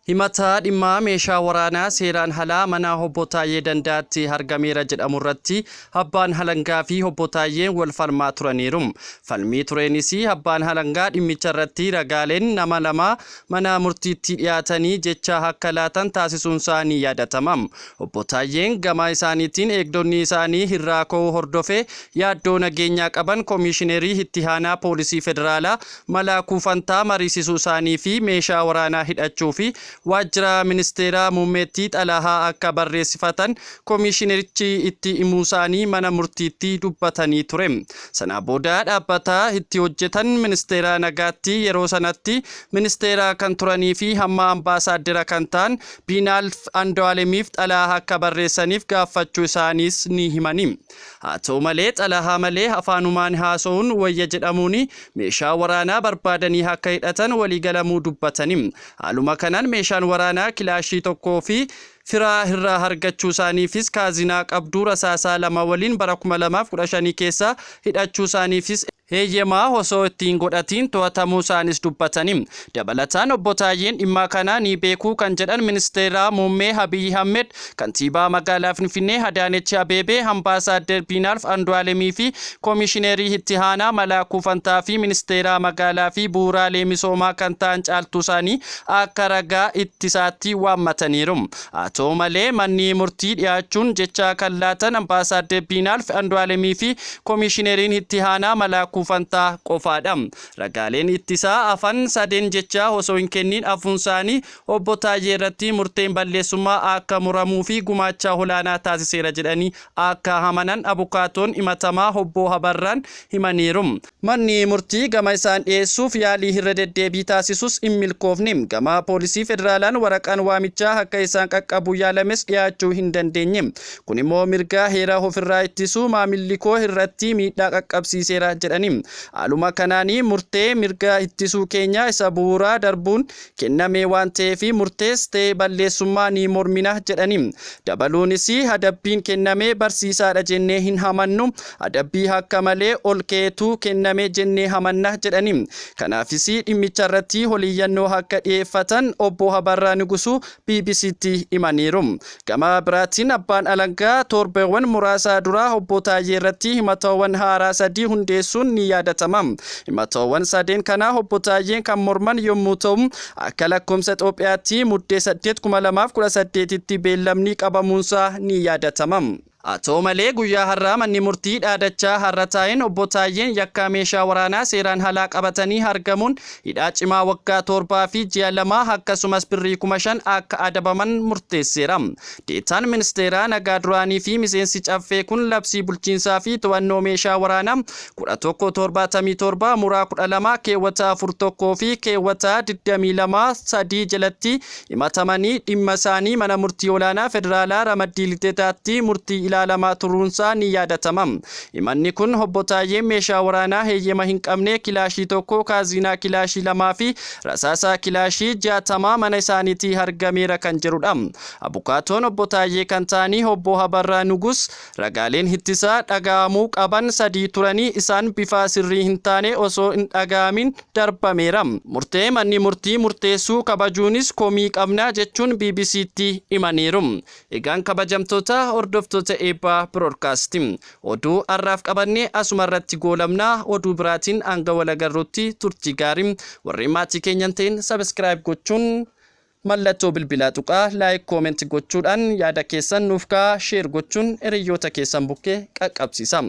Himata dhimma meeshaa waraanaa seeraan alaa mana Obbo Taayyee Danda'aatti argameera jedhamu irratti abbaan alangaa fi Obbo Taayyeen wal falmaa turaniiru. Falmii tureenis abbaan alangaa dhimmicha irratti ragaaleen nama lama mana murtiitti dhiyaatanii jecha akka laatan taasisuunsaa ni yaadatama. Obbo Taayyeen gama isaaniitiin eegdonni isaanii irraa ka'uu hordofee yaaddoo nageenyaa qaban Komishinerii Itti Aanaa Poolisii Federaalaa Malaakuu Fantaa mariisisuu isaanii fi meeshaa waraanaa hidhachuu fi waajjira ministeera muummeetti xalayaa akka barreessifatan komishinerichi itti himuusaanii mana murtiitti dubbatanii ture. Sana booda dhaabbata itti hojjetan ministeera nagaatti yeroo sanatti ministeera kan turanii fi hamma ambaasaaddera kan ta'an Biinaalf Andu'aalemiif xalayaa akka barreessaniif gaafachuu isaaniis ni himani. Haa ta'u malee xalayaa malee afaanumaan haasa'uun wayya jedhamuun meeshaa waraanaa barbaadanii akka hidhatan waliigalamuu dubbatani. Haaluma kanaan meeshaan waraanaa kilaashii tokkoo fi firaa irraa argachuu isaaniifis kaazinaa qabduu rasaasaa 2 waliin bara 2015 keessa hidhachuu isaaniifis heeyyemaa osoo ittiin godhatiin to'atamuu isaanis dubbatani. Dabalataan Obbo Taayyeen dhimma kana ni beekuu kan jedhan ministeera muummee Abiy Ahmed, kantiibaa magaalaa Finfinnee Adaanech Abeebee, Ambaasaaddar Biinaalf Andu'aalemii fi Komishinerii Itti Aanaa Malaakuu Fantaa fi ministeera magaalaa fi bu'uuraalee misoomaa kan ta'an Caaltuu Saanii akka ragaa ittisaatti waammataniiru. Haa ta'u malee manni murtii dhiyaachuun jecha kan laatan Ambaasaaddar Biinaalf Andu'aalemii fi Komishineriin Itti Aanaa Malaakuu Fantaa qofaadha. Ragaaleen ittisaa hafan sadeen jecha osoo hin kennin hafuunsaanii Obbo Taayyee irratti murteen balleessummaa akka muramuu fi gumaacha olaanaa taasiseera jedhanii akka amanan abukaatoon himatamaa Obbo Abarraan himaniiru. Manni murtii gama isaan dhiyeessuuf yaalii irra deddeebii taasisus hin milkoofne. Gama poolisii federaalaan waraqaan waamichaa akka isaan qaqqabu yaalames dhiyaachuu hin dandeenye. Kun immoo mirga heera ofirraa ittisuu maamilli koo irratti miidhaa qaqqabsiiseera jedhani. Haaluma kanaan murtee mirga ittisuu keenya isa bu'uuraa darbuun kenname waan ta'eef murtees ta'e balleessummaa ni mormina jedhani. Dabaluunis adabbiin kenname barsiisaadha jennee hin amannu, adabbii akka malee ol ka'etu kenname jennee amanna jedhani. Kanaafis dhimmicha irratti oliyyannoo akka dhiyeeffatan Obbo Abarraa Nugusuu BBCtti himaniiru. Gama biraatiin abbaan alangaa torbeewwan muraasa dura Obbo Taayyee irratti himatawwan haaraa 3 hundeessuun ni yaadatama. Himatawwan sadeen kana Obbo Taayyeen kan morman yommuu ta'u, akka lakkoofsa Itoophiyaatti Muddee 8, 2018tti beellamni qabamuunsaa ni yaadatama. Haa ta'u malee guyyaa har'aa manni murtii dhaadachaa har'a taa'een Obbo Taayyeen yakka meeshaa waraanaa seeraan alaa qabatanii argamuun hidhaa cimaa waggaa 7 fi ji'a 2 akkasumas birrii 5,000 akka adabaman murteesseera. Deetaan ministeeraa nagaa duraanii fi miseensi caffee kun labsii bulchiinsaa fi to'annoo meeshaa waraanaa 1177 muraa 12 keewwata 4 1 fi keewwata 22 3 jalatti himatamanii dhimma isaanii mana murtii olaanaa federaalaa ramaddii Lidetaatti murtii ilaalamaa turuunsaa ni yaadatama. Himanni kun Obbo Taayyeen meeshaa waraanaa heeyyema hin qabne kilaashii 1, kaaziinaa kilaashii 2 fi rasaasaa kilaashii 60 mana isaaniitii argameera kan jedhudha. Abukaatoon Obbo Taayyee kan ta'anii Obbo Abarraa Nugus ragaaleen ittisaa dhaga'amuu qaban 3 turanii isaan bifa sirrii hin taane osoo hin dhaga'amin darbameera. Murtee manni murtii murteessuu kabajuunis komii qabna jechuun BBCtti himaniiru. Egaan kabajamtoota hordoftoota Eebbaa Broadcast oduu har'aaf qabanne asuma irratti goolabna. Oduu biraatiin hanga wal agarruutti turtii gaarii. Warreen maatii keenya hin ta'in subscribe gochuun mallattoo bilbilaa tuqaa, like, comment gochuudhaan yaada keessan nuuf kaa'aa, share gochuun hiriyoota keessan bukkee qaqqabsiisa.